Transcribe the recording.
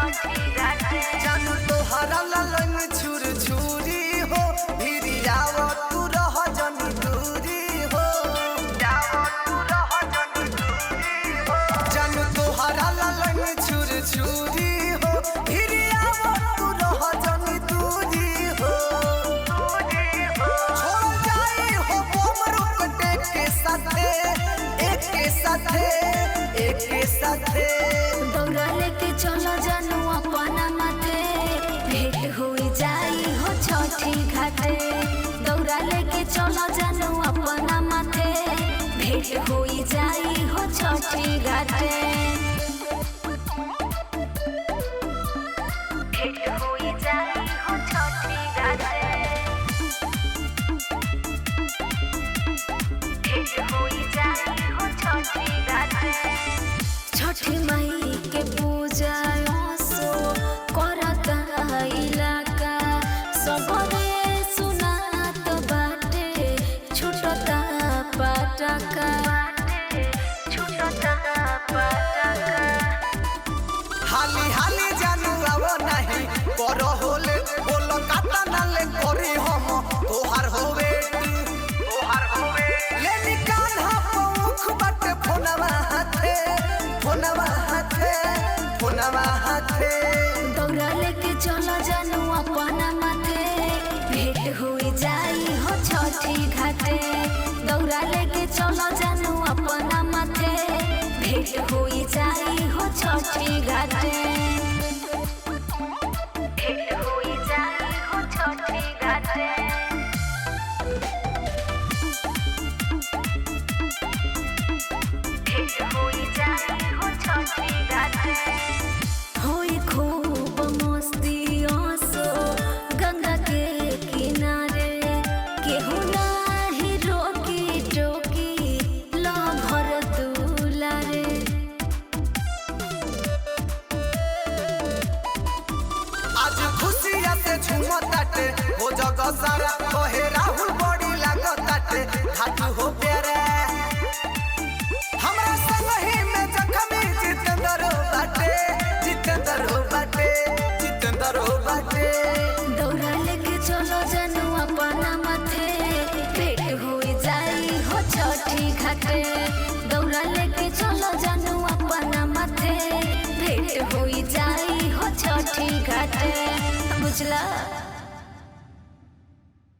छठी घाटे। जानू तोहरा ललन छुर छुरी हो, भिरियाव तू रह जनी दूरी हो। जानू तोहरा ललन छुर छुरी हो, भिरियाव तू रह जनी दूरी हो। छोड़ जाई हो बम रुकटे के साथे, एक के साथे, एक के साथे। दौड़ा लेके चलो जानू अपना माथे, भेंट होई जाई हो छठी घाटे। दौड़ा लेके चलो जानू अपना माथे, भेंट होई जाई हो छठी घाटे। भेंट होई जाई हो छठी घाटे। भेंट होई जाई हो छठी घाटे। छठी माई के पूजा सो करता इलाका, सबरे सुनात बाटे छुटता पाटका, छुटता पाटका। हाली हाली जानू आवो नाही कर होले, बोलो काता नाले करी हम तोहार होवे, तोहार होवे। लेनी कान्हा पौख बाटे फोनवा हाथे, फोनवा हाथे, फोनवा हाथे। दौड़ा लेके चलो जानू अपना माथे, भेंट होई जाई हो छठी घाटे। दौड़ा लेके चलो जानू अपना माथे, भेंट होई जाई हो छठी घाटे। भेंट होई जाई हो छठी घाटे। भेंट होई जाई हो छठी घाटे। होई खूब मस्ती आसो गंगा के किनारे, केहू नाही रोकी टोकी लो भर दुलारे। आज खुशिया से झूमताटे हो जग सारा, कहे राहुल बड़ी लागताटे घाट हो प्यारा। हमरा संगही में जखमी जितेंद्र बाटे, जितेंद्र बाटे, जितेंद्र बाटे। दौड़ा लेके चलो जानू अपना माथे, भेंट होई जाई हो छठी घाटे। दौड़ा लेके चलो जानू अपना माथे, भेंट होई जाई हो छठी घाटे। बुझला?